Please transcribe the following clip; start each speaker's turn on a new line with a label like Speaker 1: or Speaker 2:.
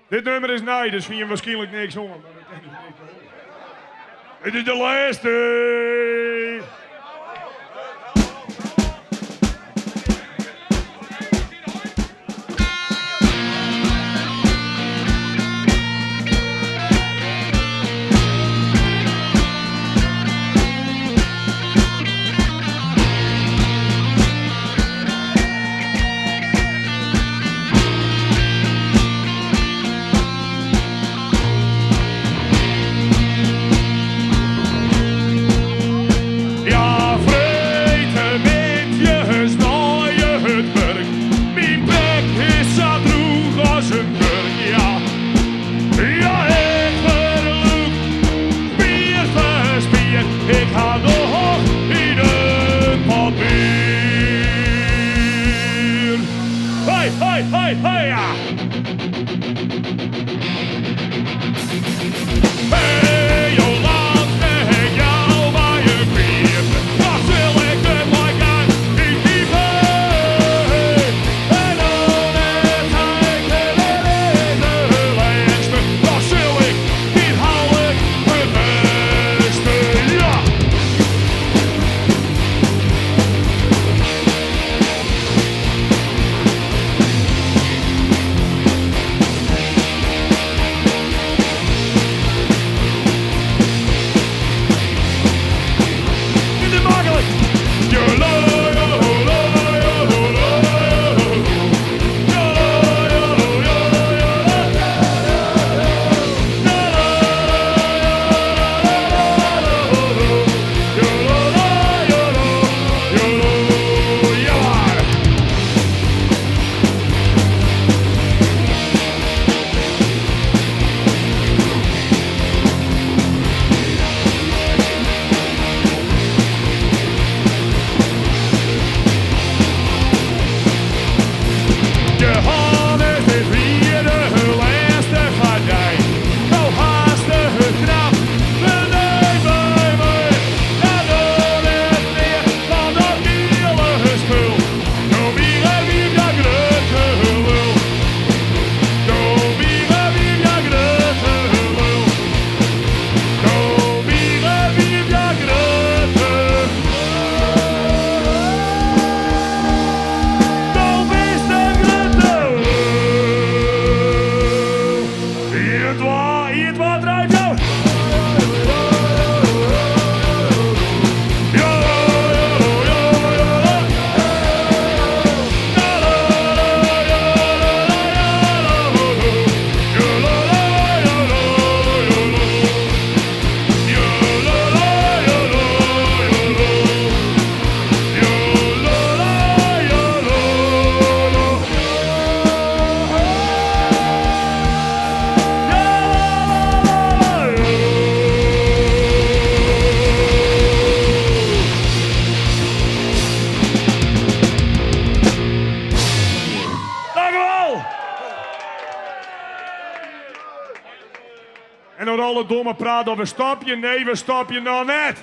Speaker 1: Dit nummer is nij, dus fine jim wierskynlik niks oan. Mar dat kin dus niks oan. Dit is de lêste! Ja, freedtemiddeis nei it wurk, myn bek is sa droech as in kurk. Ja, ja, ik ferlûk spier foar spier, ik ha noch yn in pot bier. Hei, hei, hei, hei, ja! Hey, Jolande, ik jou my in piip, dan sil ik der mei gang yn pipe. En dan net ik de lêste, dan sil ik dyn houlik ferpeste. Ja! Dit is maklik. Johannes, dit wie de lêste foar dy. No hast de knap benei by my. Ja, doch net mear fan dat giele spul. Do wiere wie ja grutte lul. Do wiere wie ja grutte lul. Do wiere wie ja grutte Do bist in grutte lul. Ien, twa, ien, twa, trije, fjouwer. Dankjewol! En dan alle domme praat dat we stopje. Nee, we stopje noch net.